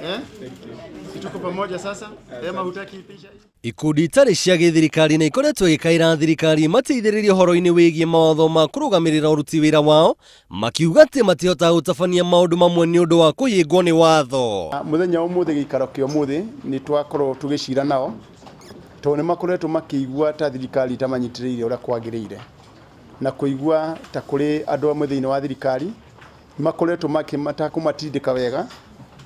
Eh? Tuko pamoja sasa? Ema hutaki picha? Ikundi itarĩ cia gĩthirikari nĩ ikoretwo igĩkaĩra thirikari mateithĩrĩrie ũhoro-inĩ wĩgiĩ mawatho ma kũrũgamĩrĩra ũruti wĩra wao, makiuga atĩ matihotaga gũtabania maũndũ mamwe nĩ ũndũ wa kũhĩngwo nĩ watho. Mũthenya wa ũmũthĩ, gĩikaro kĩa ũmũthĩ, nĩ twakorwo tũgĩcira nao tondũ nĩ makoretwo makĩigua ta thirikari itamanyitĩrĩire ũrĩa kwagĩrĩire, na kũigua ta kũrĩ andũ amwe thĩinĩ wa thirikari makoretwo matakũmatindĩka wega,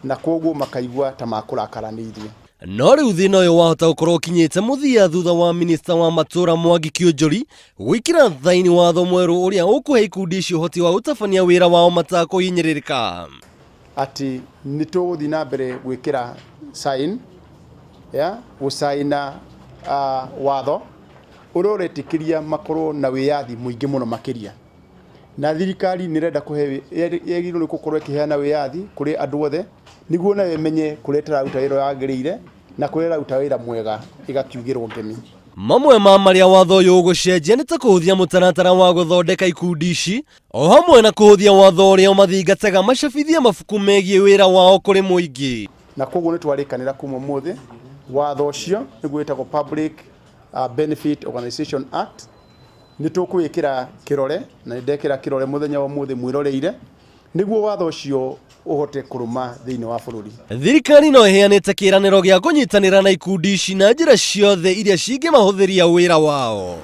na koguo makaigua ta makũrakara nĩ ithuĩ. No rĩu thĩna ũyũ wahota gũkorwo ũkinyĩte mũthia thutha wa minista wa matũra Mwangi Kĩũnjũri gwĩkĩra thaini watho mwerũ ũrĩa ũkũhe ikundi icio ũhoti wa gũtabania wĩra wao matakũhinyĩrĩrĩka. Atĩ nĩ tũgũthiĩ na mbere gwĩkĩra sign ya gũcaina watho ũrĩa ũretĩkĩria makorwo na wĩyathi mũingĩ mũno makĩria, na thirikari nĩ ĩrenda kũhe, yagĩrĩirwo nĩ gũkorwo ĩkĩheana wĩyathi kũrĩ andũ othe nĩguo nayo ĩmenye kũrĩa ĩtararuta wĩra yagĩrĩire na kũrĩa ĩraruta wĩra mwega ĩgakiugĩrwo ngemi. Mamwe ma marĩa watho ũyũ ũgũcenjia nĩ ta kũhũthia mũtaratara wa gũthondeka ikundi ici, o hamwe na kũhũthia watho ũrĩa ũmathingataga macabithie mabuku megiĩ wĩra wao kũrĩ mũingĩ. Na koguo nĩ twarĩkanĩra kuma ũmũthĩ watho ũcio nĩguo wĩtagwo Public Benefit Organization Act nĩ tũkũwĩkĩra kĩrore, na nĩ ndekĩra kĩrore mũthenya wa ũmũthĩ mwĩroreire, nĩguo watho ũcio ũhote kũrũma thĩinĩ wa bũrũri. Thirikari no ĩheanĩte kĩĩranĩro gĩa kũnyitanĩra na ikundi ici na njĩra ciothe iria cingĩmahũthĩria wĩra wao.